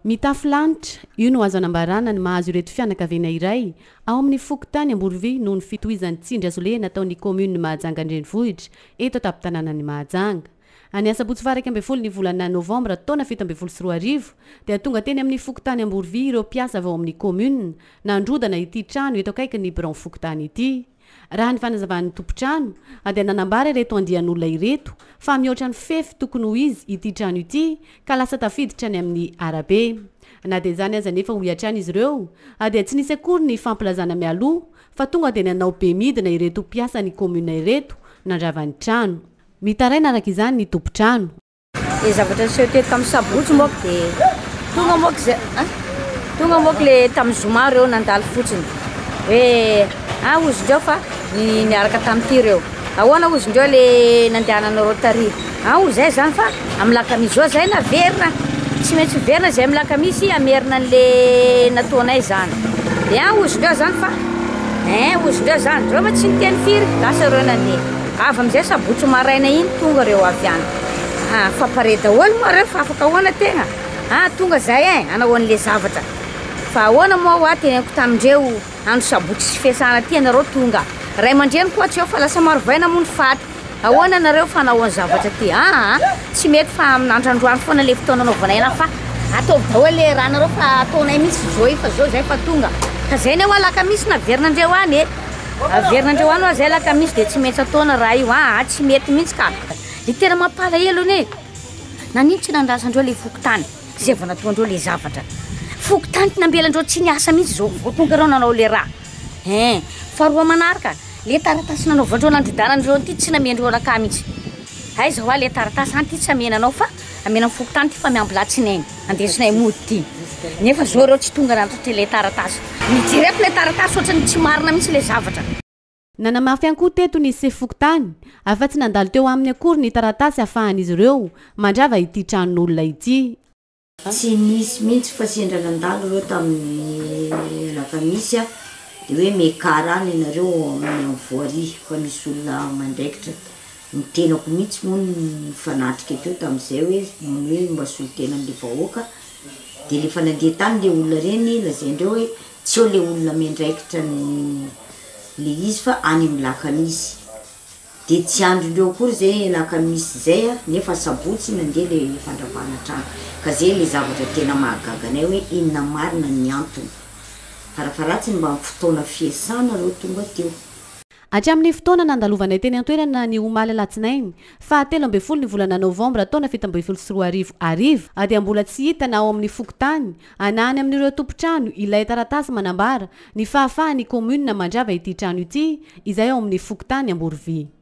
Mitafo lanitra, io no azo anambarana ny mahazo ireto fianakaviana iray ao amin'ny fokontany Amborovy noho ny fitohizan'ny tsindry hazolena ataon'ny kaominina Mahajanga an-drenivohitra eto an-tampon-tanànan'i Mahajanga. Ny asabotsy faha 11 ny volana novambra taona 2017 dia tonga teny amin'ny fokontany Amborovy ireo mpiasa avy ao amin'ny kaominina nandrodana ity trano eto akaikin'ny biraon'ny fokontany ity. Raha ny fanazavan'ny tompon-trano dia nanambara ireto andian'olona ireto fa mihoatra ny fefy tokony ho izy ity trano ity ka lasa tafiditra any amin'ny arabe. Na dia izany aza anefa hoy hatrany izy ireo dia tsy nisy akory ny fampilazana mialoha fa tonga dia nanao be midina ireto mpiasan'ny kaominina ireto nandrava ny trano. Mitaraina araka izany ny tompon-trano. Le zavatra niseho teto tamin'ny sabotsy moa dia tonga moa zay ah, tonga moa le tamin'ny zoma reo nandalo fotsiny hoe ah ozy ndreo fa ny niaraka tamin'ity reo ahoana ozy ndreo le nandehananareo tary ah ozy zay zany fa amin'ny lakamisy zao zay naverina tsy maintsy miverina zay amin'ny lakamisy hamerina an'le nataonay zany de ah ozy ndreo zany fa eh ozy ndreo zany ndreo ma tsy niteny firy lasa reo nandeha avy amizay sabotsy maraina iny tonga reo avy any. Ah, fa pare daholo moa reo fa afaka ahoana tegna? Ah, tonga zay eh, hanao an'le zavatra. Fa ahoana moa hoa teneniko tamindreo andro sabotsy sy fiasana aty anareo tonga. Ray aman-dreny koa tsy eo fa lasa marovaina moa ny faty. Ahoana anareo fa hanao an'ny zavatra aty? Ah, ah, tsy mety fa amin'andro androany foana le fotoana anaovanay anahy fa ataovy daholo le raha nareo fa ataonay mihitsy zao io fa zao zay fa tonga. Ka zay ne hoa alakamisy naverinandreo any eh. Averinandreo any hoa zay alakamisy de tsy maintsy ataona raha io. Ah, ah, tsy mety mihitsy ka. Ny tena mampalahelo anie, nanino tsy nandrasandreo le fokontany zay vao nataondreo le zavatra. Fokontany tsy nambelandreo tsy niasa mihitsy zao vao tonga reo nanao le raha. Hein, faharoa manaraka, le taratasy nanaovandreo nandrodanandreo an'ity tsy namendreo anakahy mihitsy. Aiza hoa le taratasy any ty tsy amena anao fa amena ny fokontany ty fa miamby latsinainy andesinay mody ty. Nefa zao reo tsy tonga nanatitra le taratasy. Nijereko le taratasy ohatran'ny tsy marina mihitsy le zavatra. Nanamafy ihany koa teto ny sefo fokontany fa tsy nandalo teo aminy akory ny taratasy ahafahan'izy ireo mandrava ity tranon'olona ity. Tsy nisy mihitsy fa sendra nandalo ireo tamin'ny alakamisy dia hoe miakara any ianareo ao amin'ny voirie fa misy olona mandraikitra. Ny tenako mihitsy moa no nifanatrika teo tamin'izay hoe noho ny hoe mba solontenan'ilay vahoaka dia rehefa nandeha tany ilay olona ireny lazain-dreo hoe Tsy eo le olona miandraikitra ny le izy fa any amin'ny lakamisy. De tsy andrindreo akory zay lakamisy zay a, nefa sabotsy nandeha le fandravana trano. Ka zay le zavatra tena mahagaga anay hoe inona marina ny antony. Farafaharatsiny mba amin'ny fotoana fiasana reo tonga teo. Hatramin'ny fotoana nandalovanay teny an-toerana ny omaly alatsinainy faha 13 ny volana novambra taona 2017 hariva dia mbola tsy hita na ao amin'ny fokontany na any amin'ireo tompon-trano ilay taratasy manambara ny fahafahan'ny kaominina mandrava ity trano ity izay ao amin'ny fokontany Amborovy.